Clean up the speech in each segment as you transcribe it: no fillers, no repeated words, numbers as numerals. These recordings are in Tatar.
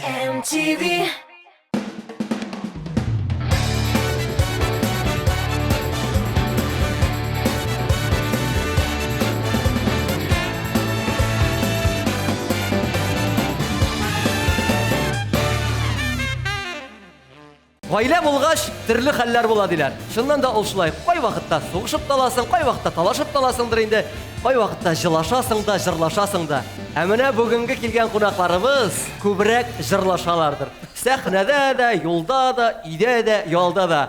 MTV. Гаилә булгач, төрле хәлләр була диләр. Чыннан да ул шулай. Кайвакытта сугышып та аласың, кайвакытта талашып та аласыңдыр инде, кайвакытта җылашасың да, җырлашасың да. Ә менә бүгенге килгән кунакларыбыз күбрәк җырлашалардыр. Сәхнәдә дә, юлда да, өйдә дә, ялда да.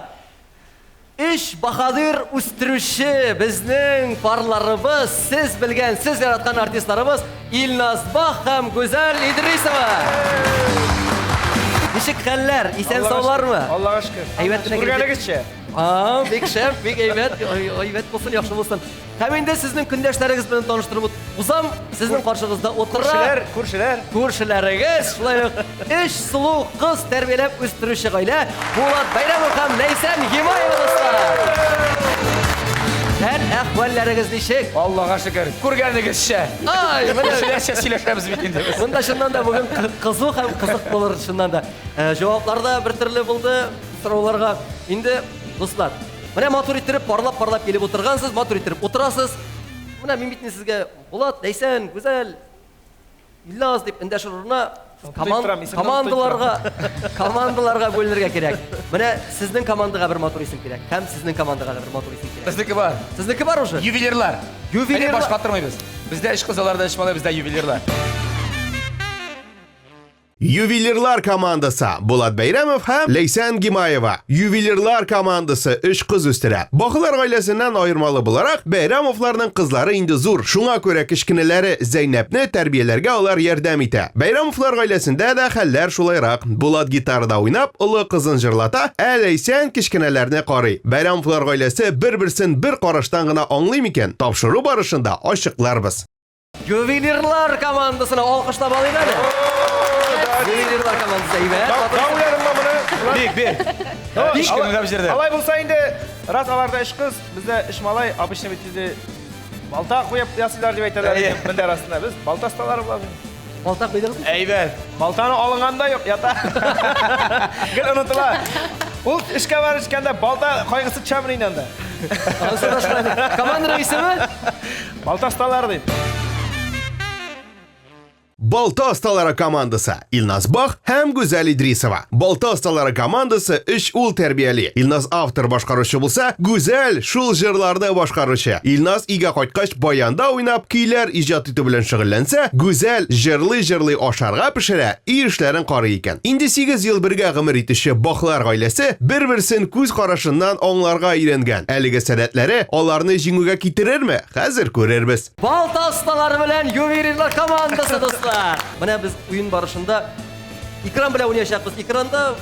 Өч баһадир үстерүче безнең парларыбыз, сез белгән, сез яраткан артистларыбыз Илназ Бах һәм Гүзәл Идрисова. Ничек хәлләр? Исән саулармы? Аллага шөкер. Әйбәт кенә килеп Күргәнегезчә. А, бик шәп, бик әйбәт, әйбәт булсын, яхшы булсын. Һәм инде сезнең көндәшләрегез белән таныштырып узам. Сезнең каршыгызда утыра. Күршеләр, күршеләр. Күршеләрегез, шулай ук өч сылу кыз тәрбияләп үстерүче гаилә Булат Бәйрәмов һәм Ләйсән Гимаева дуслар. Хәл әхвәлләрегез ничек? Аллага шөкер, күргәнегезчә. Ай, менә Күршеләрчә сөйләшәбез бит инде без. Монда чыннан да бүген кызу һәм кызык булыр чыннан да. Э, җаваплар да бер төрле булды сорауларга. Инде, дуслар, Менә матур иттереп, парлап-парлап килеп утыргансыз, матур иттереп утырасыз. Менә мин бит инде сезгә Булат, Ләйсән, Гүзәл, Илназ дип эндәшер урынына командаларга командаларга бүленергә кирәк. Менә сезнең командага бер матур исем кирәк. Һәм сезнең командага да бер матур исем кирәк. Безнеке бар. Сезнеке бар уже? Ювелирлар. Ювелирлар. Башка тормыйбыз. Бездә өч кыз, аларда өч малай, бездә ювелирлар. Ювелирлар командасы Булат Бәйрәмов һәм Ләйсән Гимаева. Ювелирлар командасы өч кыз үстерә. Бахылар гаиләсеннән аермалы буларак, Бәйрәмовларның кызлары инде зур. Шуңа күрә кечкенәләре Зәйнәпне тәрбияләргә алар ярдәм итә. Бәйрәмовлар гаиләсендә дә хәлләр шулайрак. Булат гитарада уйнап, олы кызын җырлата, ә Ләйсән кечкенәләрне карый. Бәйрәмовлар гаиләсе бер-берсен бер караштан гына аңлый микән? Тапшыру барышында ачыкларбыз. Ювелирлар командасына алкышлап алыйк әле. Ювелирлар командасы әйбәт. Да уйладым моны. Бик, бик. Биш көн уйлап җирде. Алай булса инде, раз аларда өч кыз, бездә өч малай, обычно бит инде балта куеп ясыйлар дип әйтәләр инде мендәр астына. Без балта осталары булабыз. Балта куйдыгызмы? Әйбәт. Балтаны алынганда юк, ята. Гел онытыла. Ул эшкә барып җиткәндә балта кайгысы төшәме инде анда. Анысы да шулай. Команданың исеме? Балта осталары дип. Балта осталары командасы Илназ Бах һәм Гүзәл Идрисова. Балта осталары командасы өч ул тәрбияли. Илназ автор башкаручы булса, Гүзәл шул җырларны башкаручы. Илназ өйгә кайткач баянда уйнап, көйләр иҗат итү белән шөгыльләнсә, Гүзәл җырлый-җырлый ашарга пешерә, өй эшләрен карый икән. Инде 8 ел бергә гомер итүче Бахлар гаиләсе бер-берсен күз карашыннан аңларга өйрәнгән. Әлеге сәләтләре аларны җиңүгә китерерме? Хәзер күрербез. Балта осталары белән ювелирлар командасы, дуслар! Менә без уен барышында экран белән уйнаячакбыз. Экранда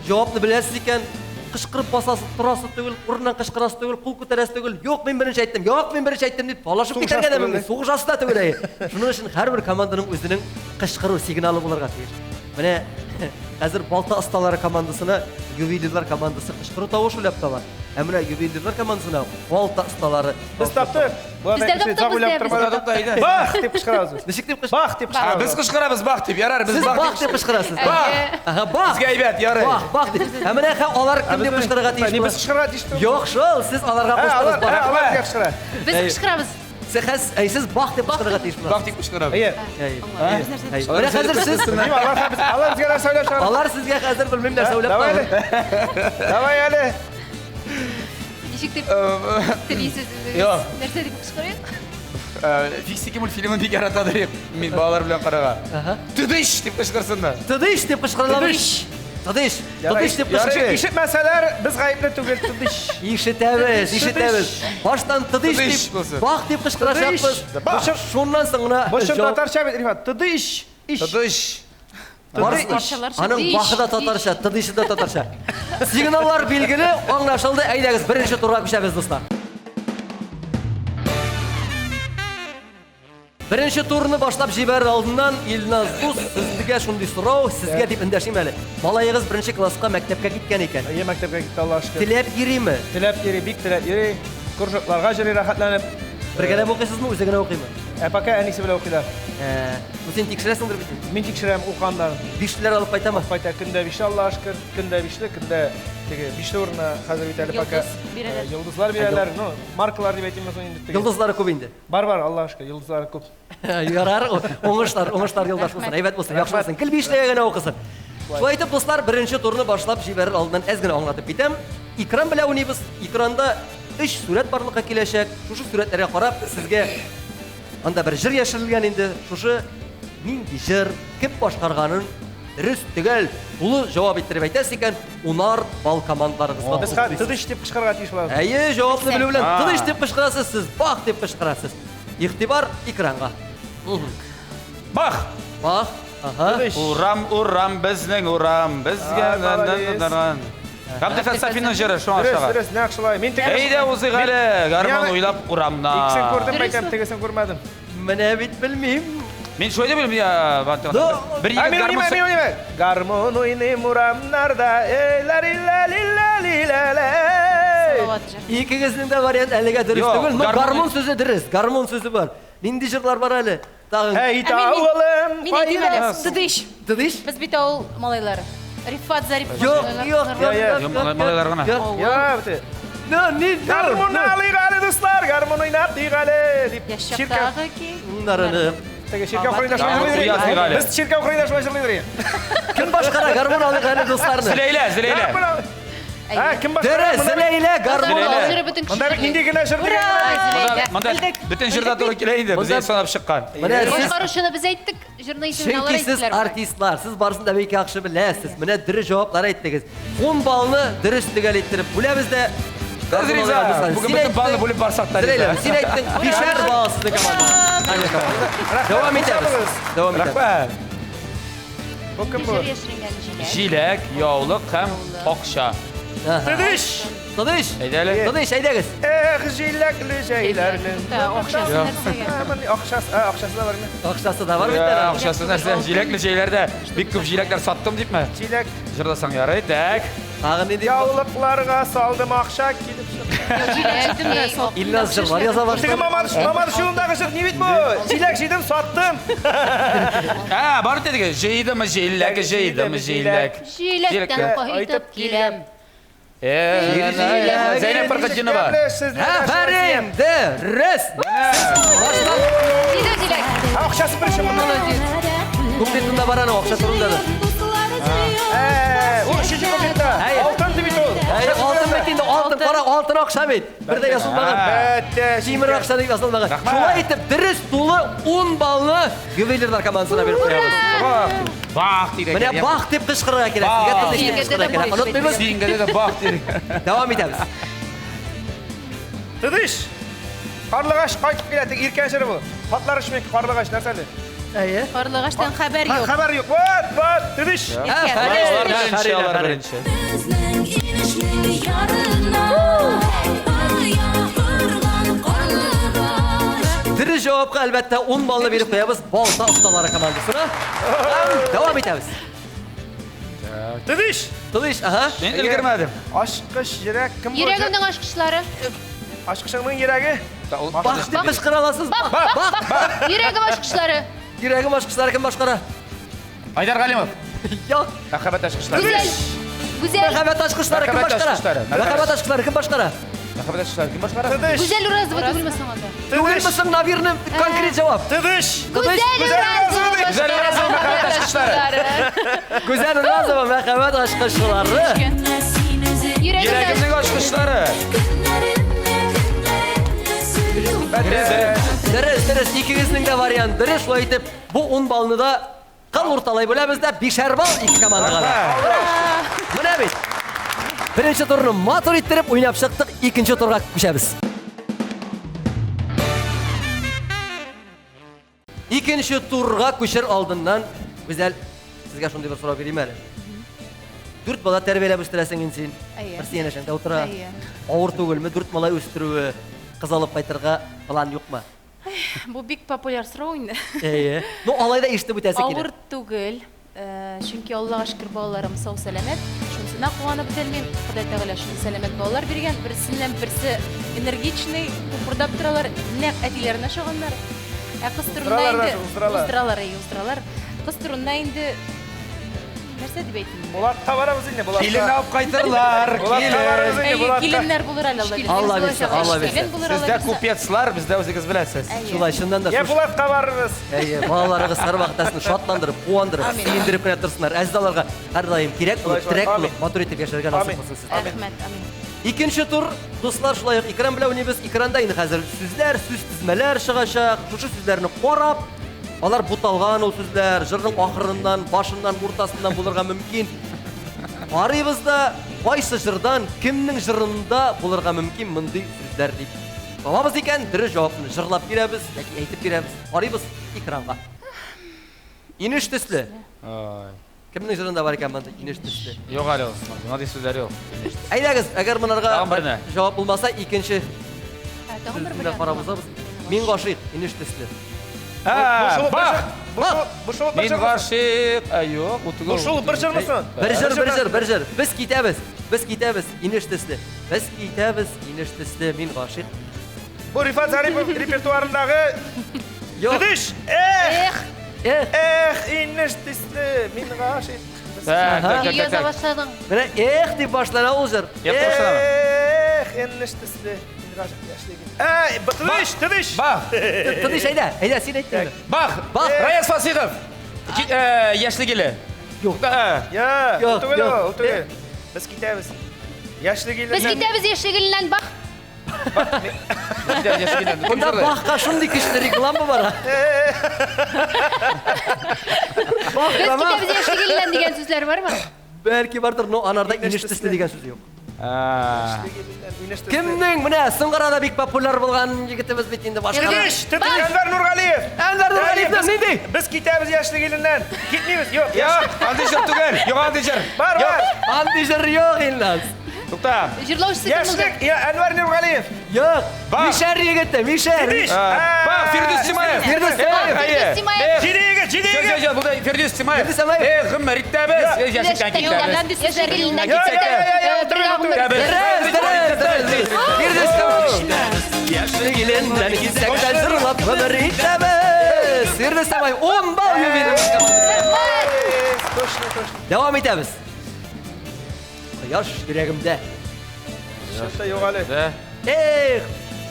җавапны беләсез икән, кычкырып басасы, торасы түгел, урыннан кычкырасы түгел, кул күтәрәсе түгел. Юк, мин беренче әйттем, юк, мин беренче әйттем дип талашып китәргә дә мөмкин. Сугышасы да түгел, әйе. Шуның өчен һәрбер команданың үзенең кычкыру сигналы булырга тиеш. Менә хәзер балта осталары командасына ювелирлар командасы кычкыру тавышы уйлап таба. Ә менә ювелирлар командасына балта осталары Без таптык. Без дә таптык, без дә, без дә. Бах дип кычкырабыз без. Ничек дип кычкырабыз? Бах дип кычкырабыз. Без кычкырабыз бах дип. Ярар, без Сез бах бах дип кычкырасыз. Бах. Ага, бах. Безгә әйбәт, ярый. Бах, бах дип. Ә менә хә алар кем дип кычкырырга тиеш? Без кычкырырга тиеш түгел. Юк шул, сез аларга куштыгыз бах. Алар безгә кычкыра. Без кычкырабыз. Сез бах дип кычкырырга тиеш буласыз. Бах дип кычкырабыз. Әйе. Менә хәзер сез Алар безгә нәрсә уйлап чыгара? Алар сезгә хәзер белмим нәрсә уйлап Давай әле. Давай әле. Ничек дип телисез үзегез? Нәрсә дип кычкырыйк? Фиксики мультфильмын бик ярата дип мин балалар белән карага. Тыдыш дип кычкырсыннар. Тыдыш дип кычкыралар. Тыдыш. Тыдыш. Тыдыш дип кычкыр. Ишетмәсәләр, без гаепле түгел, тыдыш. Ишетәбез, ишетәбез. Баштан тыдыш дип, бах дип кычкырачакбыз. Шуннан соң гына Бу чын татарча бит, Рифат. Тыдыш. Тыдыш. Аның бахы да татарча, тыдышы да татарча. Сигналлар билгеле, аңлашылды. Әйдәгез, беренче турга күчәбез, дуслар. Беренче турны башлап җибәрер алдыннан Илназ дус, сезгә шундый сорау, сезгә дип эндәшим әле. Малаегыз беренче класска мәктәпкә киткән икән. Әйе, мәктәпкә китте, Аллаһ шөкер. Теләп йөриме? Теләп йөри, бик теләп йөри. Кружокларга йөри рәхәтләнеп. Бергәләп укыйсызмы, үзе генә укыймы? Ә пока әнисе белән укыйлар. Ә, ну син тикшерәсеңдер бит инде. Мин тикшерәм укыганнарын. Бишлеләр алып кайтамы? Кайта көндә бишле, Аллага шөкер, көндә бишле, көндә теге бишле урынына хәзер бит әле пока Йолдыз бирәләр. Йолдызлар бирәләр. Ну, маркалар дип әйтимме соң инде теге. Йолдызлары күп инде. Бар, бар, Аллага шөкер, йолдызлары күп. Ярар, уңышлар, уңышлар юлдаш булсын, әйбәт булсын, яхшы булсын. Гел бишлегә генә укысын. Шулай итеп, дуслар, беренче турны башлап җибәрер алдыннан әз генә аңлатып китәм. Экран белән уйныйбыз. Экранда өч сурәт барлыкка киләчәк. Шушы сурәтләргә карап, сезгә анда бер җыр яшерелгән инде. Шушы нинди җыр, кем башкарганын дөрес, төгәл, тулы җавап иттереп әйтәсез икән, унар балл командаларыгызга. Без хәзер тыныч дип кычкырырга тиеш булабыз. Әйе, җавапны белү белән тыныч дип кычкырасыз, сез бах дип кычкырасыз. Игътибар экранга. Бах! Бах. Ага. Урам, урам, безнең урам, безгә. Габдефәт Сафинның җыры шуңа Дөрес, охшаган. дөрес, нәкъ шулай. Мин теге Әйдә узыйк әле, гармун уйлап урамнан. Икесен күрдем, әйтәм, тегесен күрмәдем. Менә бит белмим. Мин шулай дип уйлыйм, я, бер Ә, егет мин гармун уйныйм, мин уйныйм. Гармун уйныйм урамнарда, эй, ла ла ли ла ли ла ла. Салават җыры. Икегезнең дә вариант әлегә дөрес Юк, түгел. Но гармун- гармун сүзе дөрес. Гармун сүзе бар. Нинди җырлар бар әле? Тагын. Әй, Ә мин- авылым, Мин әйтим әле. кайда? Тыдыш. Тыныч? Без бит авыл малайлары. Рифат Зарипов. Юк, юк, Я, я. юк, Юк, малайлар гына. Юк. Я, бите. Ну, ни, Гармун алыйк әле, дуслар, гармун уйнатыйк әле, дип. Яшь Чиркәү, чактагы ки. Нарыны. теге чиркәү кырыенда шулай Гармун җырлыйдыр уйнатыйк инде. әле. Без чиркәү кырыенда шулай җырлыйдыр инде. Кем башкара гармун алыйк әле дусларны? Зөләйлә, Зөләйлә. Гармун ал- Ә, кем башкара? Дөрес, Монда бит- Зөләйлә гармун Зөләйлә. алыйк. Җыры бөтен Монда бит нинди генә җыр Ура! Монда, монда бөтен җырда туры килә инде, без Монда- санап чыккан. Менә сез Башкаручыны без әйттек, җырның исемен алар Чөнки сез әйттеләр. артистлар, сез барысын да бик яхшы беләсез. Менә дөрес җаваплар әйттегез. 10 баллны дөрес төгәл иттереп бүләбез дә. Без риза. Бүген бөтен баллны бүлеп барсак та Зөләйлә, риза. син әйттең, бишәр балл сезнең командага. Аня команда. Дәвам итәбез. Дәвам итәбез. Рәхмәт. Бу кем бу? Җыр яшеренгән җиләк. Җиләк, яулык һәм акча. Тыныч! Тыныч. Әйдә әле. Тыныч, әйдәгез. Эх, җиләкле җәйләрнең. Акчасы нәрсәгә? Акчасы, ә, акчасы да бармы? Акчасы да бар бит Я, әле. Акчасы нәрсә? Җиләкле җәйләрдә бик күп җиләкләр саттым дипме? Җиләк Җырласаң ярый, так. Тагын нинди? яулыкларга салдым акча килеп чыкты. Җиләк җыйдым да саттым. Илназ җырлар яза Теге башлады. Мамадыш, Мамадыш юлындагы җыр ни бит бу? Җиләк җыйдым, саттым. Ә, бар бит теге. Җыйдым җиләк, җыйдым җиләк. Җиләктән кайтып киләм. Э, Зәйнәп Фәрхетдинова. Афәрин, дөрес. Баштан Җыйды җиләк. Акчасы бер шым. Молодец. куплетында бар аның акча турында да. Э, ул өченче куплетта. Әйе. Алтын дип бит ул. Әйе, алтын бит инде, алтын, кара, алтын акча бит. Бер дә язылмаган. Бәттә. Тимер акча дип язылмаган. Шулай итеп, дөрес тулы 10 баллны ювелирлар командасына биреп куябыз. Бах дигән. Менә бах дип кычкырырга кирәк. Сезгә тыныч дип кычкырырга кирәк. Онытмыйбыз. Сингә дә бах дигән. Дәвам итәбез. Тыныч. Карлыгач кайтып килә, теге иркән җыры бу. Хатлар очмый, карлыгач нәрсә әле? Әйе. Карлыгачтан хәбәр Ха, юк. Хәбәр юк. Вот, вот, тыныч. Афәрин. Алар беренче, Афәрин, алар афәрин. беренче. Безнең инешнең ярына Оя корган карлыгач. Дөрес җавапка әлбәттә 10 баллны биреп куябыз Балта осталары командасына. Һәм дәвам итәбез. Тыныч. Тыныч, ага. Мин өлгермәдем. Ашкыш йөрәк кем бу? Йөрәгемнең ачкычлары. Ашкышыңның йөрәге. Бах дип кычкыра аласыз. Бах, бах, бах. Йөрәгем ачкычлары. Йөрәгем ачкычлары кем башкара? Айдар Галимов. Юк. Мәхәббәт ачкычлары. Гүзәл. Гүзәл. Мәхәббәт ачкычлары кем Мәхәббәт башкара? ачкычлары. Мәхәббәт ачкычлары кем башкара? Мәхәббәт ачкычлары кем башкара? Тыныч. Гүзәл Уразова түгелме соң анда? Түгелме соң, наверное, конкрет җавап. Тыныч. Тыныч. Гүзәл Уразова. Гүзәл Уразова мәхәббәт ачкычлары. Гүзәл Уразова мәхәббәт ачкычлары. Син үзең Йөрәгемнең ачкычлары. Көннәремне, көннәремне сөю. Дөрес, дөрес. Дөрес, дөрес, икегезнең дә вариант дөрес. Шулай итеп, бу 10 баллны да кыл урталай бүләбез дә, бишәр балл ике командага да. Менә бит. Беренче турны матур иттереп уйнап чыктык, икенче турга күчәбез. Икенче турга күчер алдыннан, Гүзәл, сезгә шундый бер сорау бирим әле. Дүрт бала тәрбияләп үстерәсең инде син. Әйе. Берсе янәшәңдә утыра. Әйе. Авыр түгелме дүрт малай үстерүе, кыз алып кайтырга план юкмы? Бу бик популяр сорау инде. Әйе. Ну, алай да ишетеп үтәсе килә. Авыр түгел. Чөнки Аллага шөкер балаларым сау сәламәт. Шунысына куанып бетәлмим. Ходай Тәгалә шундый сәламәт балалар биргән. Берсеннән берсе энергичный, тупырдап торалар. Нәкъ әтиләренә ошаганнар. Ә кыз турында Уздыралар инде даже, уздыралар. уздыралар, әйе, уздыралар. Кыз турында инде нәрсә дип әйтим? инде? Булатка барабыз инде, Булатка. Килен алып кайтырлар, Булатка барабыз килен. инде, Әйе, Булатка. киленнәр булыр әле Алла бирсә. Алла бирсә, Алла бирсә. Килен булыр Алла Сездә бирсә. купецлар, бездә үзегез беләсез. Әйе. Шулай, чыннан да Я шушы- Булатка барырбыз. Әйе, балаларыгыз һәрвакыт сезне шатландырып, куандырып, сөендереп кенә торсыннар. Әз дә аларга һәрдаим кирәк булып, Шулай, терәк амин. булып, матур итеп яшәргә насыйп Амин. булсын сезгә. Рәхмәт, амин. Икенче тур, дуслар, шулай ук экран белән уйныйбыз. Экранда инде хәзер сүзләр, сүз тезмәләр чыгачак. Шушы сүзләрне карап, алар буталган ул сүзләр, җырның ахырыннан, башыннан, уртасыннан булырга мөмкин. Карыйбыз да, кайсы җырдан, кемнең җырында булырга мөмкин мондый сүзләр дип. Табабыз икән, дөрес җавапны җырлап бирәбез яки әйтеп бирәбез. Карыйбыз экранга. Инеш төсле. Ай. Кемнең җырында бар икән мондый инеш төсле? Юк әле ул. Мондый сүзләр юк. Әйдәгез, әгәр монарга Тагын берне. җавап булмаса, икенче Ә, тагын бер сүзне вариант карап була. узабыз. Мин гашыйк, инеш төсле. Ә, бах! Бу шул, бу шул бер Мин җырмы? гашыйк. Ә, юк, бу түгел. Бу шул бер җырмы соң? Бер җыр, бер җыр, бер җыр. Без китәбез, без китәбез, инеш төсле. Без китәбез, инеш төсле, мин гашыйк. Бу Рифат Зарипов репертуарындагы Юк. Тыныч! Эх! Эх, Эх, Эх, инеш төсле, мин гашыйк. Так, так, так, Яза так. башладың. менә эх дип башлана ул җыр. Яп башлана. Эх, инеш төсле, мин гашыйк яшьлегем. Ә, тыныч, тыныч! Бах! Тыныч, әйдә, әйдә, син әйт инде. Бах! Бах! Раяз Фасихов! Яшьлек иле. Юк. Ә, Я, Юк, ул түгел юк. ул, ул түгел. Без китәбез. Яшьлек Без иленнән. китәбез яшьлек иленнән, бах. китәбез яшьлек иленнән. Кем Монда җырлый? бахка шундый көчле реклама бар. Бах, Без тамам. китәбез яшьлек иленнән дигән сүзләр бармы? Бәлки бардыр, но анарда инеш төсле дигән сүз юк. Ә. Яшьлек иленнән, инеш төсле. Кемнең менә соңгы арада бик популяр булган егетебез бит инде башка. Тыныч, тыныч, Әнвәр Нургалиев. Әнвәр Нургалиевның Без- нинди? Без китәбез яшьлек иленнән. Китмибез, юк. Юк, андый җыр түгел. Юк, андый җыр. Бар, Юк. бар. Андый җыр юк, Илназ. Тукта. Җырлаучысы кем булды? Яшьлек, я, Әнвәр Нургалиев. Юк. Бах. Мишәр егете, мишәр. Тыныч. Ә, Бах, Фирдүс Тимаев. Фирдүс Тимаев. Эх, әйе. Фирдүс Тимаев. Эх, Җиде егет, җиде Жо, жо, егет. жо, булды Фирдүс Тимаев. Фирдүс Тимаев. Эх, гомер итәбез. Эх, яшьлектән Яшьлек китәбез. Яшьлек иленнән Я, я, китсәк тә. я, я, Бер гомер. Китәбез. Дөрес, дөрес, дөрес. Фирдүс Тимаев. Яшьлек иленнән китсәк тә җырлап гомер итәбез. Фирдүс Тимаев 10 балл юбилей. Точно, точно. Дәвам итәбез. Кояш йөрәгемдә. Чынта юк әле. Дә. Эх,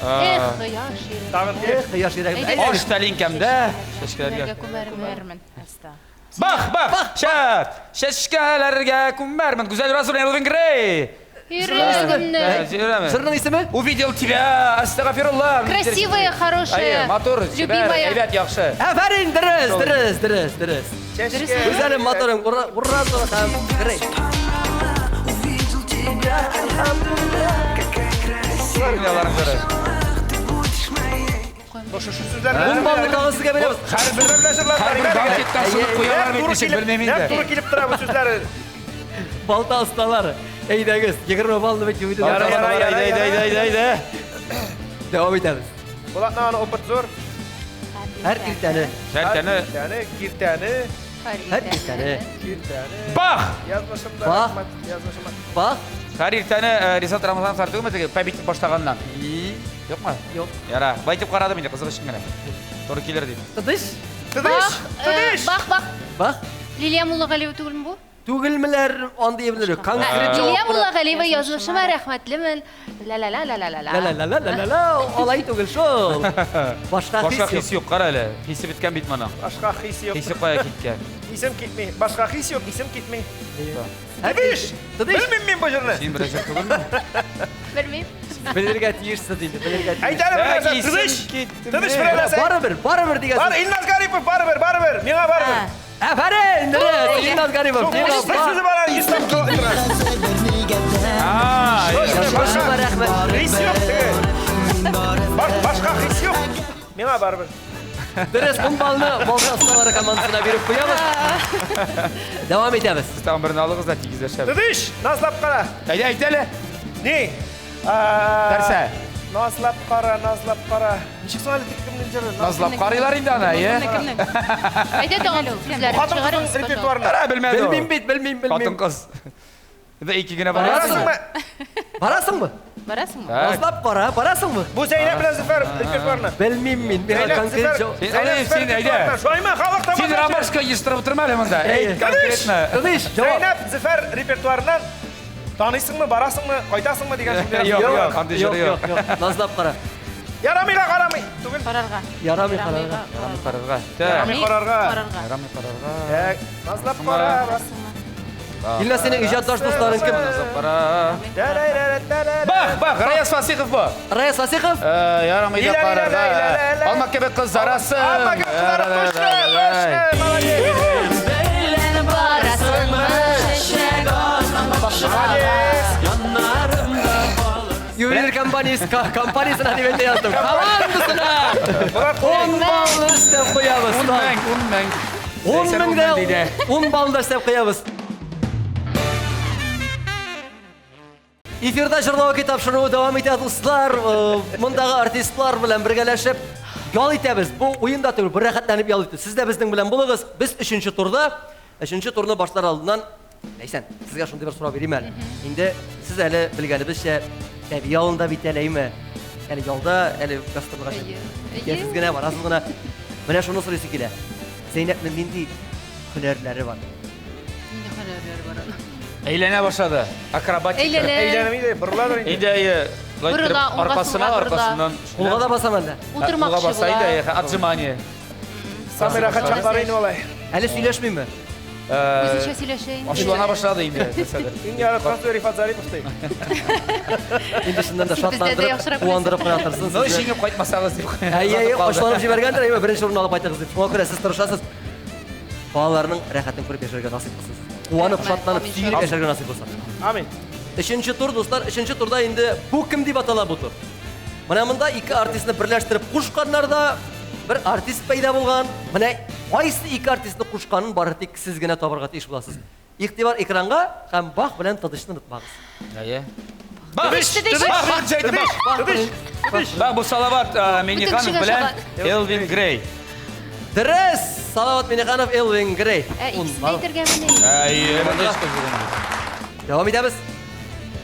Эх, кояш йөрәгемдә. Тагын эх, кояш йөрәгемдә. Әйдә. Аш тәлинкәмдә чәчкәләргә. Күмәргә күмәрмен. Күмәрмен. Аста. Бах, бах, шәп. Чәчкәләргә күмәрмен. Гүзәл Расулина, Элвин Грей. Йөрәгемне. Җырның Җырның исеме? Увидел тебя, астагфирулла. Красивая, хорошая, Әйе, матур, чибәр, любимая. әйбәт, яхшы. Афәрин, дөрес, дөрес, дөрес, дөрес. Чәчкә. Гүзәлем, матурым, ура, ура, ура, һәм Грей. Аларның җыры. Шушы сүзләр. Ун баллы тагын сезгә бирәбез. Һәрбер белән җырлар. Һәрбер банкеттан шуны куялар бит, ничек белмим Нәкъ инде. туры килеп тора бу сүзләр. Балта осталары. Әйдәгез, 20 баллы бит юбилей. Ярар, ярар, әйдә, әйдә, әйдә, әйдә, әйдә. Дәвам итәбез. Булатның аны опыт зур. Һәр иртәне, Шәртәне. Киртәне, киртәне, һәр иртәне. киртәне. Бах! Язмышымда Бах. рәхмәт, язмышыма. Бах. Һәр иртәне Ризат Рамазанов сар түгелме теге пәбит башлаганнан? Юкмы? Юк. Яра, былай итеп карадым инде, кызык өчен генә. Туры килер дип. Тыныч. Тыныч, Бах, тыныч. бах, бах. Бах. Лилия Муллагалиева түгелме бу? Түгелмеләр андый әйберләр юк. Конкрет Лилия җавап. Муллагалиева язмышыма рәхмәтлемен. Ла-ла-ла-ла-ла-ла. Ла ла ла ла ла ла, алай түгел шул. Башка Башка хис юк. хис юк, кара әле. Хисе беткән бит моның. Башка хис юк. Хисе кая киткән? Исем китми. Башка хис юк, исем китми. Һәр Тыныч. Тыныч. Белмим мин бу җырны. Син берәр җыр түгелме? Белмим. Белергә тиешсез инде, белергә тиеш. Әйт әле бер нәрсә, Исем тыныч. китми. Тыныч бер нәрсә. Барыбер, барыбер дигән Бар, сүз. Илназ Гарипов, барыбер, барыбер. Миңа барыбер. Афәрин, дөрес. Илназ Гарипов. Бер сүзе бар, әле, йөз тапкыр тора. А, Башка рәхмәт. Хис юк теге. Башка хис юк. Миңа барыбер. Дөрес, 10 баллны Балта осталары командасына биреп куябыз. Дәвам итәбез. Сез тагын берне алыгыз да тигезләшәбез. Тыныч, назлап кара. Әйдә, әйт әле. Ни? Нәрсә? Назлап кара, назлап кара. Ничек соң әле тик кемнең җыры? Назлап карыйлар инде аны, әйе? Кемнең? Әйдә тагын сүзләрен Хатын-кызның чыгарыгыз, пожалуйста. репертуарына. Кара, белмәде ул. Белмим бит, белмим, белмим. Хатын-кыз. Да ике генә бар. Барасыңмы? Барасыңмы? Барасыңмы? Так. Назлап кара, барасыңмы? Бу Зәйнәп белән Зөфәр репертуарына. Белмим мин. Миңа Зәйнәп, конкрет Зөфәр, җавап. Син, Зәйнәп, Алиев, Зөфәр син әйдә. репертуарына. Шулаймы, халык Син тамашачы? ромашка ештырып утырма әле монда. Әйт, конкретно. Тыныч, җавап. Зәйнәп, Зөфәр репертуарыннан таныйсыңмы, барасыңмы, кайтасыңмы дигән шундый. Юк, юк, андый Юк, җыр юк. юк, юк. Назлап кара. Ярамыйга карамый. Түгел. Карарга. Ярамый карарга. Ярамый карарга. Так. Ярамый карарга. Карарга. Ярамый карарга. Так, назлап кара. Барасыңмы? Илназ, синең иҗатташ дусларың кем? Назлап кара. Бах, бах, Раяз Фасихов бу. Раяз Фасихов? Ярамый да Илә, илә, карарга. илә, илә. Алма кебек кызарасың. Алма кебек кызарып, точно, точно, молодец. Барасыңмы? Молодец. Ювелир компаниясе компаниясенә дип әйтә яздым. Командасына! Булат, 10 баллны өстәп куябыз. 10 мең, 10 мең. 10 мең дә диде. 10 балл да өстәп куябыз. Эфирда җырлау көй тапшыруы дәвам итә, дуслар. Мондагы артистлар белән бергәләшеп ял итәбез. Бу уен да түгел, бер рәхәтләнеп ял итү. Сез дә безнең белән булыгыз. Без өченче турда, өченче турны башлар алдыннан Ләйсән, сезгә шундый бер сорау бирим әле. Инде сез әле белгәнебезчә бәби ялында бит әле, әйме? Әле ялда, әле гастрольгә чыгып. Әйе. Китәсез генә, барасыз гына. Менә шуны сорыйсы килә. Зәйнәпнең нинди һөнәрләре бар? Нинди һөнәрләре бар аның? Әйләнә башлады. Акробатика. Әйләнә. Әйләнеп инде, борыладыр инде. Инде әйе. Болай Борыла, иттереп, уңга, аркасына, сулга борыла. аркасыннан. Кулга да басам әллә? Кулга Утырмакчы баса инде, була. әйе, отжимание. Самый рәхәт чаклары инде алай. Әле сөйләшмиме? Үзенчә сөйләшә инде. Ачулана башлады инде. нәрсәдер. Иң яраткан сүзе Рифат Зарипов ди. Инде чыннан да Бездә дә шатландырып, яхшырак куандырып кына торсын. Ну, сезне. җиңеп кайтмасагыз дип. Әйе, әйе, озатып калды. ачланып җибәргәндер, әйе, беренче урын алып кайтыгыз дип. Шуңа күрә сез тырышасыз. Балаларның рәхәтен күреп яшәргә насыйп булсын. Куанып, Рәхмәт, шатланып, амин, сөенеп яшәргә насыйп булсын. Амин. Өченче тур, дуслар, өченче турда инде бу кем дип атала бу тур. Менә монда ике артистны берләштереп кушканнар да бер артист пәйда булган. Менә кайсы ике артистны кушканын бары тик сез генә табарга тиеш буласыз. Игътибар экранга һәм Бах белән Тадышны онытмагыз. Әйе. Бах! Бах, бах, җәйде, бах! Бах белән Бах, бу Салават Миңнеханов кешегә белән ошаган. Элвин Грей. Дөрес! Салават Миңнеханов, Элвин Грей. Ә, Ун икесен дә балл. әйтергәмени? Әйе, Монда. Дәвам итәбез.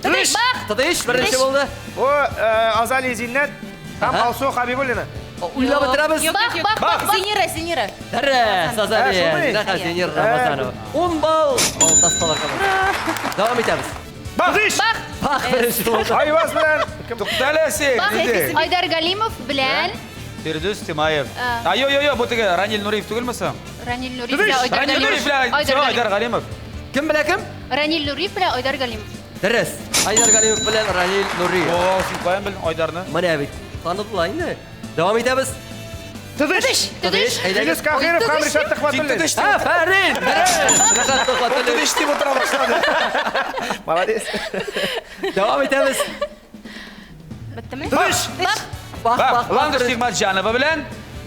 Тыныч! Бах! Тадыш беренче булды. Бу Азалия Зиннәт һәм Ага. Алсу Хабибуллина. Уйлап бетерәбез. Юк, юк, юк. Бах! Зинира, Зинира. Дөрес, Азалия, Ә, шулмы? Зинира, Зинира Рамазанова. 10 балл. Балта стала командасы. Дәвам итәбез. Бах! Бах! Бах беренче булды. Айваз белән кем? Туктале син. Бах! Диде. Айдар Галимов белән Фирдүс Тимаев. Ә. А, йо, йо, йо, бу теге Ранил Нуриев түгелме соң? Ранил Нуриев белән Айдар Ранил Нуриев Галимов. белән Айдар Всё, Айдар Галимов. Галимов. Кем белә кем? Ранил Нуриев белән Айдар Галимов. Дөрес. Айдар Галимов белән Ранил Нуриев. О, син каян белдең Айдарны? Менә бит. Таныдылар инде. Дәвам итәбез. Тыдыш! Тыдыш! Әйдәгез. Филүс Кахиров һәм Ришат Син Төхвәтуллин. тыдыш дип Афәрин! Дөрес! Ришат Төхвәтуллин. тыдыш дип утыра башлады. Молодец. Дәвам итәбез. Беттеме? Тыдыш! Бах! Бах, Бах, бах, Ландыш бах. Нигматҗанова белән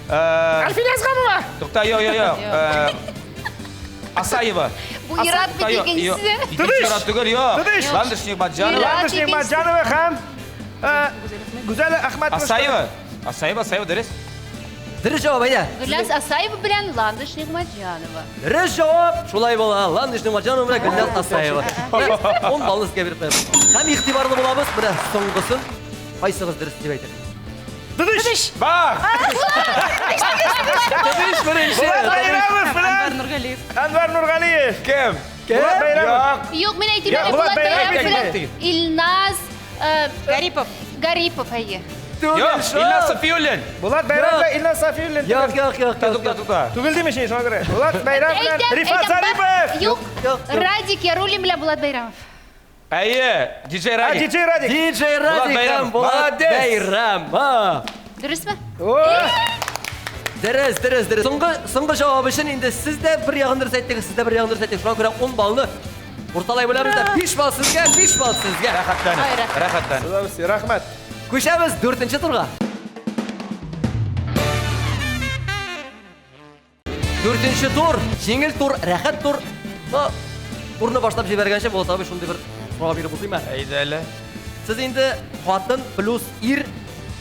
Альфия Әсгамова! Тукта, йо, йо, йо. Асаева. Бу Ират бит Тукта, йо, йо. икенчесе. Икенче Ират түгел, йо. Тыдыш! Ландыш Нигматҗанова. Ират. Ландыш Нигматҗанова һәм Гүзәл Әхмәтова. Асаева. Асаева, Асаева дөрес. Дөрес җавап, әйдә. Гөлназ Асаева белән Ландыш Нигматҗанова. Дөрес җавап шулай була. Ландыш Нигматҗанова белән Гөлназ Асаева. 10 баллны сезгә биреп куябыз. Һәм игътибарлы булабыз. Менә соңгысын кайсыгыз дөрес дип әйтер. Тыдыш! Бах! Тыдыш беренче. Булат Бәйрәмов Әнвәр белән Нургалиев. Әнвәр Нургалиев. Кем? Кем? Булат Бәйрәмов. Юк. Юк, мин әйтим Я, әле, Булат Булат Бәйрәмов Бәйрәмов әйтте. белән Илназ Гарипов. Гарипов, әйе. Түгел Юк, шул. Илназ Сафиуллин. Булат Бәйрәмов белән Илназ Сафиуллин. Юк, юк, юк, Тукта, юк. тукта, тукта. Түгел димеш инде, шуңа күрә. Булат Бәйрәмов белән Әйтәм, Рифат әйтәм, бах. Зарипов. Юк, Юк, юк. Радик Яруллин белән Булат Бәйрәмов. Әйе, диджей А, Радик. диджей Радик. Диджей Булат Радик һәм Бәйрәмов. Булат Молодец. Бәйрәмов. Дөресме? О! Дөрес, дөрес, дөрес. Соңгы, соңгы җавап өчен инде сез дә бер ягын дөрес әйттегез, сез дә бер ягын дөрес әйттегез. Шуңа күрә 10 баллны урталай бүләбез дә 5 балл сезгә, 5 балл сезгә. Рәхәтләнеп, Ай, рәхмәт. рәхәтләнеп. Рәхмәт. Күчәбез дүртенче турга. Дүртенче тур, җиңел тур, рәхәт тур. Но турны башлап җибәргәнче Булат абый шундый бер сорау биреп узыйм әле. Әйдә әле. Сез инде хатын плюс ир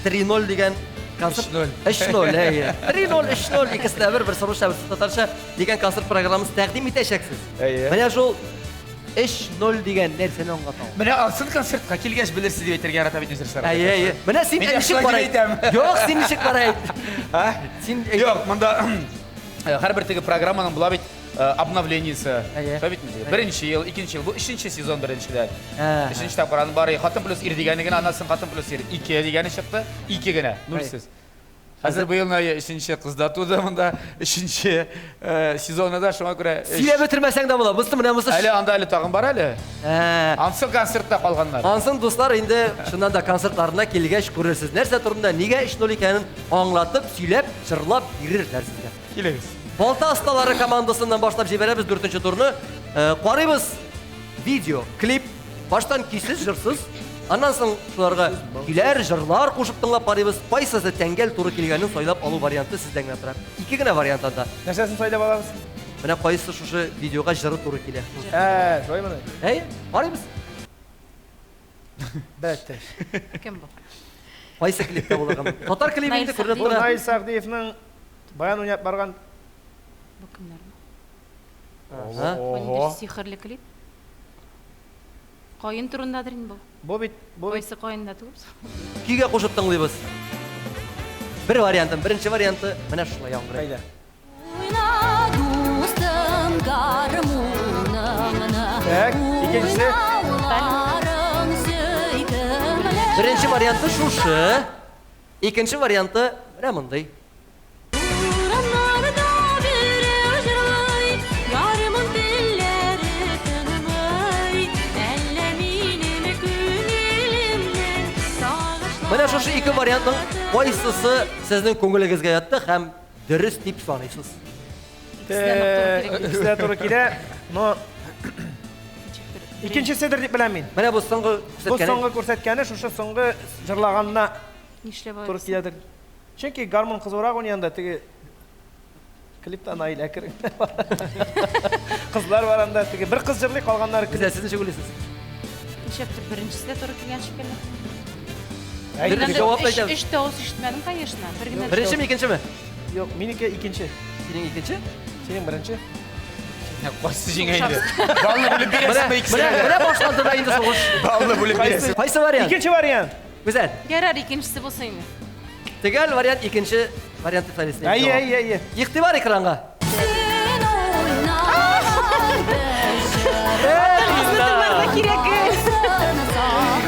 3-0 дигән концерт 3-0. 3-0, әйе. 3-0, 3-0 икесе дә бер, берсе русча, берсе татарча дигән концерт программасы тәкъдим итәчәксез. Әйе. Менә шул 3-0 дигән нәрсәне аңлата ул? Менә ансын концертка килгәч белерсез дип әйтергә ярата бит Нәзир Әйе, әйе. Менә син Мин ничек шулай карай? дип әйтәм. Юк, син ничек карай? А? Син Юк, монда һәрбер теге программаның була бит обновлениесе. Әйе. Шулай бит инде. Беренче ел, икенче ел, бу өченче сезон беренчедән. Ә. Өченче тапкыр аның бары хатын плюс ир дигәне генә, аннан соң хатын плюс ир ике дигәне чыкты. Ике генә, нульсез. Хәзер быел менә өченче кыз да туды монда, өченче сезоны да шуңа күрә. Сөйләп бетермәсәң дә була. Бусы менә бусы. Әле анда әле тагын бар әле. Ә. Ансы концертта калганнар. Ансын дуслар инде чыннан да концертларына килгәч күрерсез. Нәрсә турында, нигә 3-0 икәнен аңлатып, сөйләп, җырлап бирерләр сезгә. Килегез. Балта осталары командасыннан башлап җибәрәбез дүртенче турны. Карыйбыз видео, клип. Баштан көйсез, җырсыз. Аннан соң шуларга көйләр, җырлар кушып тыңлап карыйбыз. Кайсысы тәңгәл туры килгәнен сайлап алу варианты сездән генә тора. Ике генә вариант анда. Нәрсәсен сайлап алабыз? Менә кайсы шушы видеога җыры туры килә. Ә, шулаймыни? Әйе, карыйбыз. Бәттәш. Кем бу? Кайсы клипта булырга мөмкин? Татар клибы инде күренеп Бу тора. Наил Сәгъдиевның баян уйнап барган Бу кемнәр? Ага. Бу ниндидер сихерле клип. Каен турындадыр инде бу. Бу бит, бу бит. Кайсы каенда түгел? Көйгә кушып тыңлыйбыз. Бер вариантын, беренче варианты менә шулай яңгырый. Әйдә. Уйна, дустым, гармуныңны. Так, икенчесе. Уйнауларың сөйкемле. Беренче варианты шушы. Икенче варианты менә мондый. Урамнарда берәү җырлый, гармун телләре тынмый. Әллә минем күңелемнең сагышлары Менә шушы ике вариантның кайсысы сезнең күңелегезгә ятты һәм дөрес дип саныйсыз? Икесе дә туры килә, но икенчеседер дип беләм мин. Менә бу соңгы Бу күрсәткәне. соңгы күрсәткәне, шушы соңгы җырлаганына Нишләп туры алай? киләдер. Чөнки гармун кызурак уйный анда, теге клипта Наил әкрен. Кызлар бар анда, теге бер кыз җырлый, калганнары Гүзәл, сез ничек уйлыйсыз? Нишләптер беренчесе дә туры килгән шикелле. Әй, Дөрес Мин җавап анда әйтәм. Өч тавыш ишетмәдем, конечно. Бер генә Беренчеме, икенчеме? Юк, минеке икенче. Синең икенче? Синең беренче. Кайсы җиңә инде? Балны бүлеп Менә, бирәсеңме икесенә менә, дә? менә башланды да инде сугыш. Балны бүлеп бирәсең. Кайсы вариант? Икенче вариант. Гүзәл. Ярар, икенчесе булсын инде. Төгәл вариант икенче вариант дип саныйсыз. Әйе, әйе, әйе. Игътибар экранга. Син уйна, бер җыр Кирәк.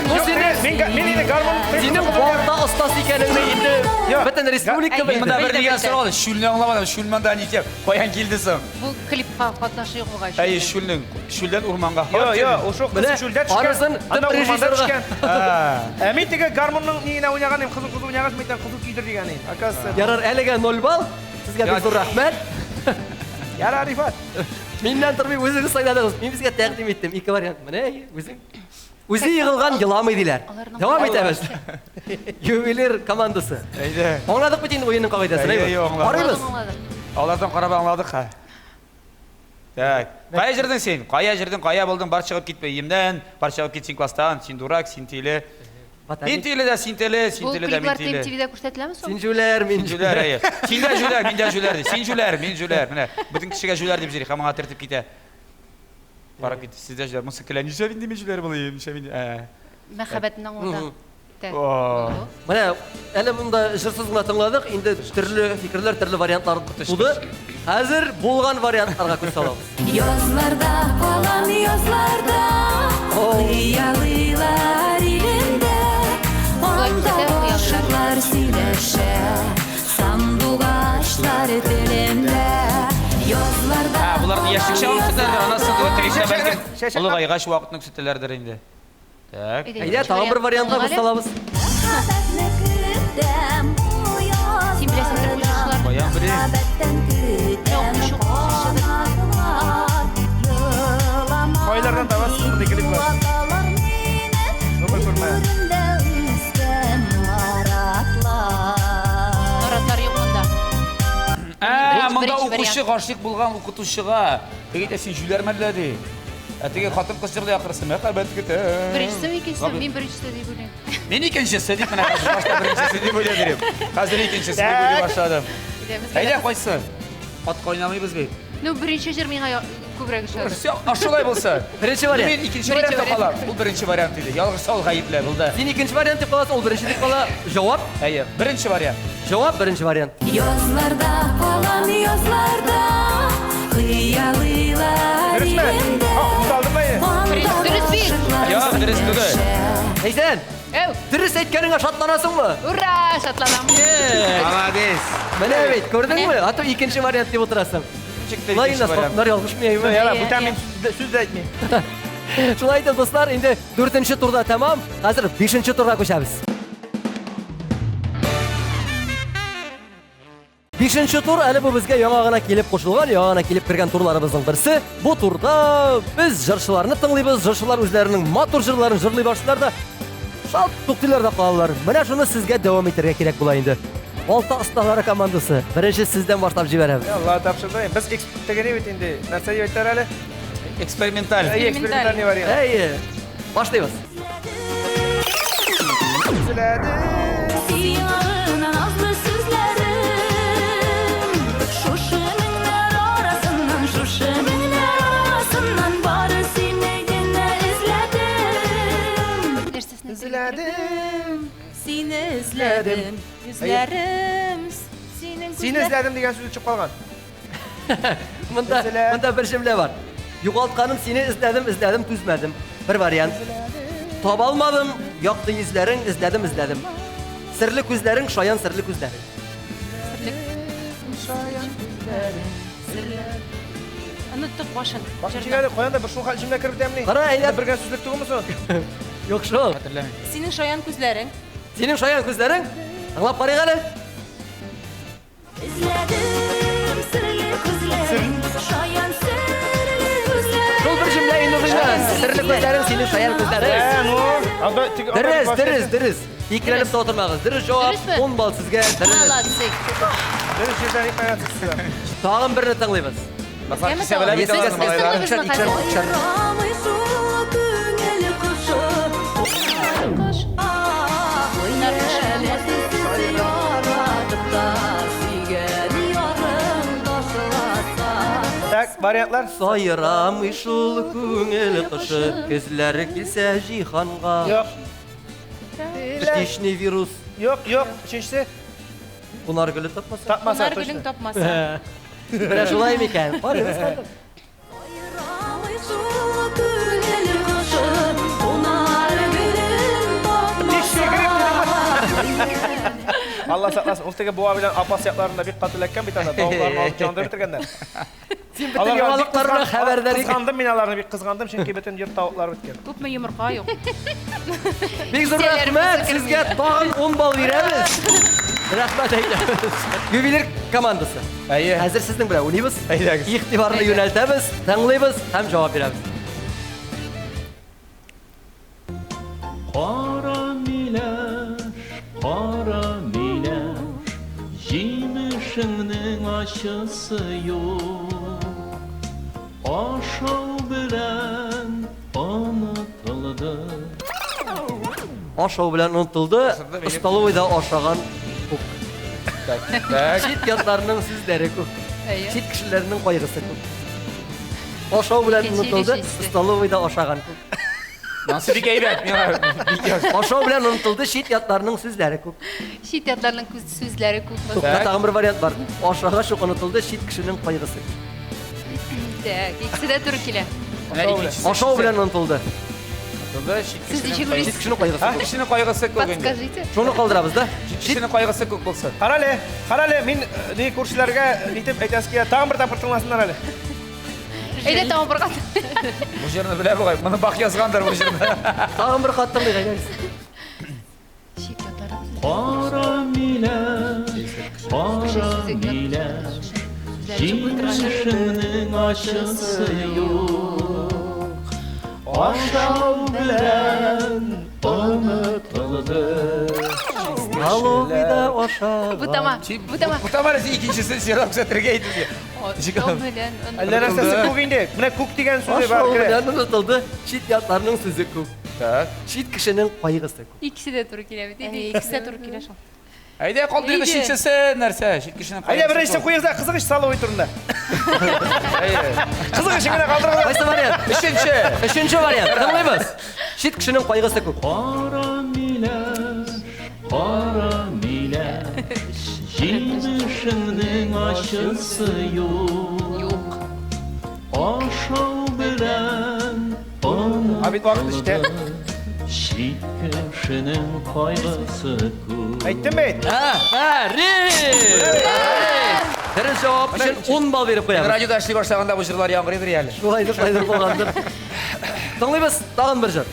Бу синең Мин мин инде гармун синең балта остасы икәнеңне инде Юк. бөтен республика Мин монда белде. бер дигән сорау алды. Шүлне аңламадым. Шүл монда ничек? Каян килде соң? Бу клипка катнашы юк бугай. Әйе, шүлнең. Шүлдән урманга. Йо, йо, ул шул кыз Менә шүлдә төшкән. анысын Анда төп урманда режиссерга. төшкән. Ә мин теге гармунның ниенә уйнаган идем, кызыл кызыл уйнагач, мин әйтәм, кызыл көйдер дигән идем. Оказывается, Ярар, әлегә 0 балл. Сезгә бик зур рәхмәт. ярар, Рифат. Миннән тормый үзегез сайладыгыз. Мин сезгә тәкъдим иттем ике вариант. Менә әйе, үзең. Үзе егылган еламый диләр. Аларның Дәвам кулы итәбез. Ювелир командасы. Әйдә. Аңладык бит инде уенның кагыйдәсен, Әйе, әйе? әйе, аңладык. Карыйбыз. Алардан карап аңладык ха. Так. Кая җырдың син? Кая җырдың? Кая булдың? Бар чыгып кит өемнән, бар чыгып кит син класстан. Син дурак, син тиле. Мин тиле дә, син тиле, син Бу тиле дә, мин клиплар тиле. MTV'дә күрсәтеләме соң? Син җүләр, мин Син җүләр, әйе. Син дә җүләр, мин дә җүләр ди. Син җүләр, мин җүләр. Менә бөтен кешегә җүләр дип җыри һәм аңа төртеп китә. Барып китте. Сез дә җүләр. Монысы көлә. Нишләп инде мин җүләр булыйм? Нишләп инде? Ә. Мәхәббәтне аңлата. Так. О. Менә әле монда җырсыз гына тыңладык, инде төрле фикерләр, төрле вариантлар туды. Хәзер булган вариантларга күз салабыз. Язларда калам язларда, хыялыйлар илендә. Анда гашыклар сөйләшә, сандугачлар телендә. Язларда Ә, булар яшьлек чагын күрсәтәләр, анасы тегесенә бәлкем Чәчәк- олыгайгач вакытны күрсәтәләрдер инде. Так. Әйдә, тагын бер вариантка күз салабыз. Мәхәббәтне көтәм бу Син беләсеңдер бу җырчыларны. Каян белим? Мәхәббәттән көтәм канатлар, елама Кайлардан табасыз мондый клиплар? Юаталар мине, Гомер күрмә. күңелемдә үскән наратлар. Наратлар юк монда. Ә, Беренче- монда беренче укучы гашыйк булган укытучыга. Теге әйтә, син җүләр мәллә ди. Ә теге хатын кыз җырлый ахрысы, мәхәббәт көтәм. Беренчесе икенчесе? Мин беренчесе дип уйлыйм. Мин икенчесе дип менә хәзер башта беренчесе дип уйлап йөрим. Хәзер икенчесе дип уйлый башладым. Әйдә, безгә Әйдә, кайсы? Атка уйнамыйбыз бит. Ну, беренче җыр миңа Күбрәк ошады. Все, а шулай булса. Беренче вариант. Мин икенче Беренче вариантта вариант. калам. Ул беренче вариант иде. Ялгышса ул гаепле булды. Син икенче вариант дип каласың, ул беренче дип кала. Җавап? Әйе, беренче вариант. Җавап беренче вариант. Язларда калам язларда Хыялыйлар Дөресме? илендә А, оныта алдыммы? Дөрес, дөрес бит. Юк, дөрес түгел. Әйсән, Әү, дөрес әйткәнеңә шатланасыңмы? ура, шатланам. Молодец. Менә бит, күрдеңме? А то икенче вариант дип утырасың. Чыкты Шулай икенче инде, вариант. хатыннар ялгышмый, әйме? Яра, Әйе, бүтән әйе. мин сүз дә әйтмим. Шулай итеп, дуслар, инде дүртенче турда тәмам. Хәзер бишенче турга күчәбез. Бишенче тур әле бу безгә яңа гына килеп кушылган, яңа гына килеп кергән турларыбызның берсе. Бу турда без җырчыларны тыңлыйбыз, җырчылар үзләренең матур җырларын җырлый башлыйлар да шалт туктыйлар да калалар. Менә шуны сезгә дәвам итәргә кирәк була инде. Балта осталары командасы. Беренче сездән башлап җибәрәбез. Алла тапшырды. Без тегене бит инде. Нәрсә дип әйтәләр әле? Эксперименталь. Әйе, экспериментальный вариант. Әйе. Башлыйбыз. Эзләдем. Сиңа назлы сүзләрем Шушы меңнәр арасыннан, шушы меңнәр арасыннан Бары сине генә эзләдем Нәрсәсен әйтергә кирәк? Эзләдем. Сине эзләдем, йөзләрем, синең Сине күзләр- эзләдем дигән сүзе чыгып калган. Монда Эзлә. монда бер җөмлә бар. Югалтканым сине эзләдем, эзләдем, түзмәдем. Бер вариант. Таба алмадым, якты йөзләрең, эзләдем, эзләдем. Серле күзләрең, шаян серле күзләрең. Оныттык башын. Башын Җырның. чигәле, каян да бер шул хәл җөмлә кереп бетәмени? Кара, әйләп. Бер генә сүзлек түгелме соң? Юк шул. Хәтерләмим. Синең шаян күзләрең. Синең шаян күзләрең? Тыңлап карыйк әле. Эзләдем серле күзләрең, шаян серле күзләрең Шул бер җөмлә инде дөнья. Серле күзләрең, синең шаян күзләрең. Ә, ну, анда теге- анда Дөрес, башка- дөрес, дөрес. Икеләнеп тә утырмагыз. Дөрес җавап, Дөресме? 10 балл сезгә. Дөрес. Молодцы. Дөрес җирдән әйтмәгәнсез сез. Тагын берне тыңлыйбыз. Башлап Яме кисә белә бит Сезгә аларны малайлар. икешәр, икешәр, икешәр. Сайрамый шул күңел кошы Кош. Хыялсыз яратып та сөйгән ярың ташласа Так, вариантлар. Сайрамый шул күңел кошы, көзләре килсә җиһанга. Юк. Птичный вирус Юк, юк. Өченчесе кунар гөле тапмаса. тапмаса Кунар гөлең точно. тапмаса. Менә шулай микән? Карыйбыз хәзер. Сайрамый шул күңел кошы Кунар гөлен тапмаса Алла сакласын. Ул теге буа белән апас якларында бик каты эләккән бит анда. Тавыкларны алып яндырып бетергәннәр. Син бөтен яңалыклардан хәбәрдар икән. Кызгандым мин аларны бик кызгандым, чөнки бөтен йорт тавыклары беткән. Күпме йомырка юк. Бик зур рәхмәт, сезгә тагын 10 балл бирәбез. Рәхмәт әйтәбез. Ювелир командасы. Әйе. Хәзер сезнең белән уйныйбыз. Әйдәгез. Игътибарны юнәлтәбез, тыңлыйбыз һәм җавап бирәбез. Кара миләш, кара миләш, җимешеңнең ачысы юк. Ашау белән онытылды. Ашау белән онытылды, столовыйда ашаган күп. Так, так. Чит ятларның сүзләре күп. Әйе. Чит кешеләрнең кайгысы күп. Ашау белән Икенче онытылды, режиссер. столовыйда ашаган күп. Монысы бик әйбәт, миңа бик яхшы. Ашау белән онытылды, чит ятларның сүзләре күп. Чит ятларның күз сүзләре күп. Тукта, тагын бер вариант бар. Ашагач ук онытылды, чит кешенең кайгысы. Так, икесе дә туры килә. Менә икенчесе. Ашау белән онытылды. Онытылды, чит Сез кешенең ничек кайгысы. Чит кешенең кайгысы күп. Кешенең кайгысы күп инде. Подскажите. Шуны калдырабыз да. Чит кешенең кайгысы күп булсын. Кара әле, кара әле, мин ни күршеләргә нитеп әйтәсе килә, тагын бер тапкыр тыңласыннар әле. Әйдә тагын бер кат. Бу җырны белә бугай. Моны Бах язгандыр бу җырны. Тагын бер кат тыңлыйк әйдәгез. Чит ятларның Кара миләш, кара миләш, җимешеңнең ачысы юк. Ашау белән онытылды. Столовыйда ашаган. Бутама, бутама. Бутама әле син икенчесен сирап күрсәтергә әйтеп. Ашау белән Әллә нәрсәсе күк инде. Менә күк дигән сүзе бар Ашау керә. белән онытылды, чит ятларның сүзе күп. Так. Чит кешенең кайгысы күп. Икесе дә туры килә бит. Әйе, икесе дә туры килә шул. Әйдә калдырыйк Әйдә. өченчесе нәрсә? Чит кешенең Әйдә кайгысы беренчесен күп. куегыз да, кызык ич столовый турында. Әйе. Кызык өчен генә калдырыгыз. Кайсы вариант? Өченче. Өченче вариант. Тыңлыйбыз. Чит кешенең кайгысы күп. Кара миләш, кара миләш, җимешеңнең ачысы юк. Юк. Ашау белән Ә бит вакыт җитә. Чит кешенең кайгысы күп. Әйттем бит. Афәрин! Афәрин! Дөрес җавап өчен 10 балл биреп куябыз. Радиода эшли башлаганда бу җырлар яңгырыйдыр әле. Шулайдыр, шулайдыр булгандыр. Тыңлыйбыз тагын бер җыр.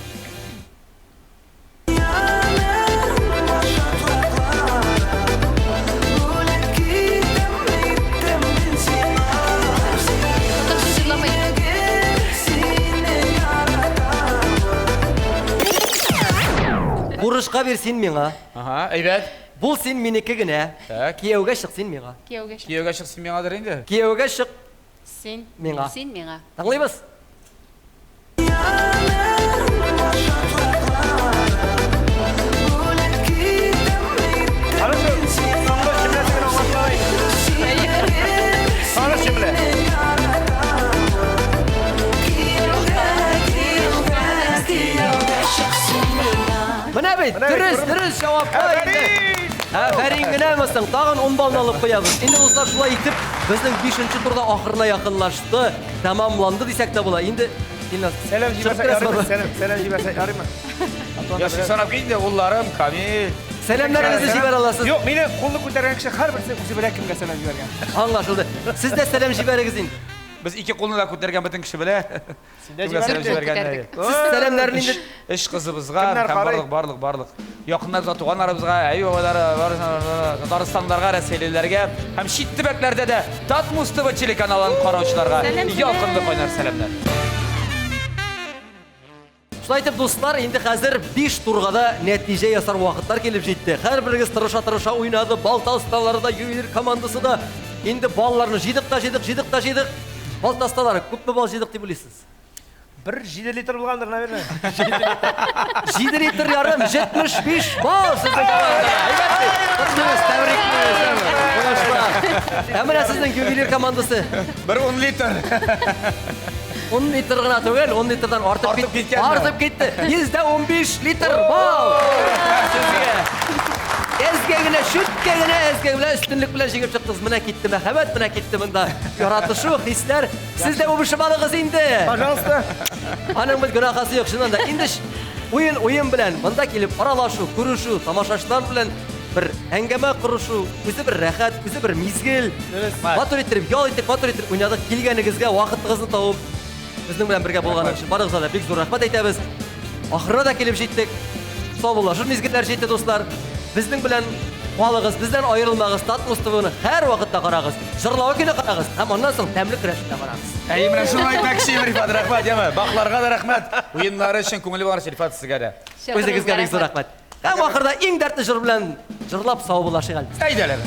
Татарча җырламый. Бурычка бир син миңа. Ага, әйбәт. Бул син минеке генә. Так. Кияүгә чык син миңа. Кияүгә чык. Кияүгә чык син миңадыр инде. Кияүгә чык Син. миңа. Син миңа. Тыңлыйбыз. Аның шу соңгы җөмләсе генә аңлашыла инде. Соңгы җөмлә. Менә бит, Менә бит, дөрес, күрдеңме? дөрес җаваплар инде. Афәрин! Афәрин генәме соң, тагын 10 баллны алып куябыз. Инде дуслар, шулай итеп, безнең 5 турда ахырына якынлашты, тәмамланды дисәк тә була. Инде Илназ, Сәлам чыгып җибәрсәк керәсең ярыймы? бармы? Сәлам, сәлам җибәрсәк ярыймы? Яшь санап кит инде, улларым, Камил. Сәламнәрегезне җибәрә аласыз. Юк, мине кулны күтәргән кеше һәрберсе үзе белә кемгә сәлам җибәргән. Аңлашылды. Сез дә сәлам җибәрегез инде. Без ике кулны да күтәргән бөтен кеше белә. Син дә Кемгә сәлам җибәрдең. җибәргәнне. Күтәрдек. Сез сәламнәрне инде Өч кызыбызга Кемнәр һәм карый? барлык, барлык, барлык. Якыннарыбызга, туганнарыбызга, әби бабайлары, барысына, Татарстанларга, Рәсәйлеләргә һәм чит төбәкләрдә дә Татмус ТВ телеканалын караучыларга Сәлам, сәлам. ялкынлы кайнар сәламнәр. Шулай итеп, дуслар, инде хәзер 5 турга да нәтиҗә ясар вакытлар килеп җитте. Һәрберегез тырыша-тырыша уйнады. Балта осталары да, ювелир командасы да. Инде балларны җыйдык та җыйдык, җыйдык та җыйдык. Балта осталары, күпме балл җыйдык дип уйлыйсыз? Бер 7 литр булгандыр, наверное. 7 литр ярым, 75 балл сезнең командага. Әйбәт бит. Котлыйбыз, тәбриклибез. Уңышлар. Ә менә сезнең ювелир командасы Бер 10 литр. 10 литр гына түгел, 10 литрдан артып Артып китте. киткәнме? Артып китте. 115 литр балл. Сезгә. Әзгә генә, чүткә генә, әзгә белән өстенлек белән җиңеп чыктыгыз. Менә китте мәхәббәт, менә китте монда яратышу, хисләр. Сез дә үбешеп алыгыз инде. Пожалуйста. Аның бит гөнаһасы юк, чыннан да. Инде уен уен белән монда килеп аралашу, күрешү, тамашачылар белән бер әңгәмә корышу, үзе бер рәхәт, үзе бер мизгел. Матур иттереп ял иттек, матур иттереп уйнадык. Килгәнегезгә вакытыгызны табып, безнең белән бергә булганыгыз өчен барыгызга да бик зур рәхмәт әйтәбез. Ахырына да килеп җиттек. Саубуллашыр мизгелләр җитте, дуслар. Безнең белән калыгыз, бездән аерылмагыз. Татмус ТВны һәр вакытта карагыз. Җырлавы көне карагыз һәм аннан соң тәмле көрәшне дә карагыз. Әй, менә шуны әйтмәкче идем, Рифат, рәхмәт, яме. Бакларга да рәхмәт. Уеннары өчен, күңеле булган өчен, Рифат, сезгә дә. Үзегезгә бик зур рәхмәт. Һәм ахырда иң дәртле җыр белән җырлап саубуллашыйк әле. Әйдә әле.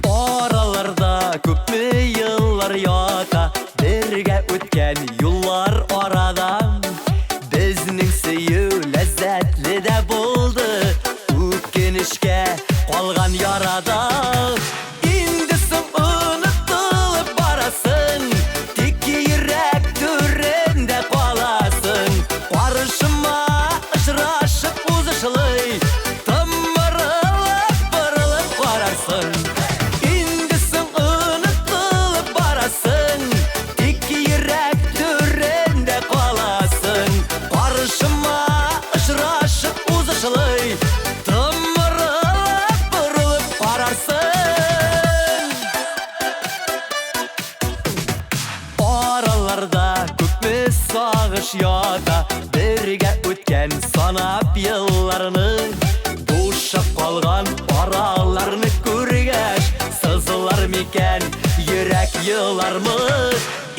Араларда күпме еллар ята, бергә үткән юллар арада. Безнең сөю ләззәтле дә булды, үкенечкә калган ярада. Инде соң онытылып барасың, тик йөрәк түрендә каласың. Каршыма очрашып узышлый, томырылып борылып карарсың. Инде соң онытылып барасың, тик йөрәк түрендә каласың. Каршыма очрашып узышлый, томырылып борылып карарсың. Араларда күпме сагыш ята, бергә үткән санап елларны. Бушап калган араларны күргәч, сызылар микән йөрәк елармы?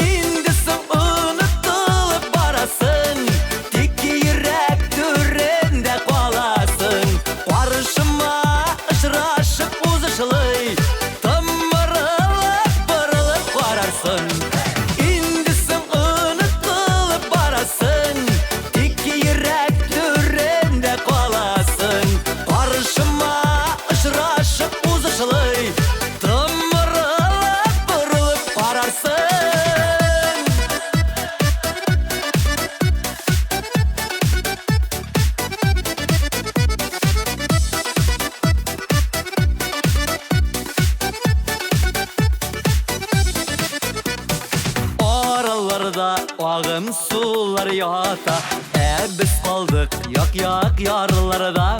Инде соң онытылып барасың, тик йөрәк түрендә каласың. Каршыма очрашып барасың. Инде соң онытылып барасың, тик йөрәк түрендә каласың. Каршыма очрашып узышлый, томырылып борылып карарсың. Араларда агым сулар ята, ә без калдык як-як ярларда.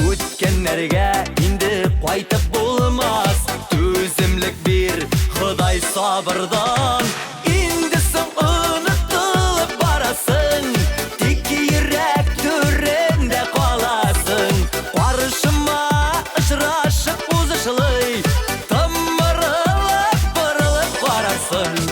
Үткәннәргә инде кайтып булмас, түземлек бир, Ходай сабырдан. Инде соң онытылып барасың, тик йөрәк түрендә каласың. Каршыма очрашып узышлый, томырылып борылып карарсың.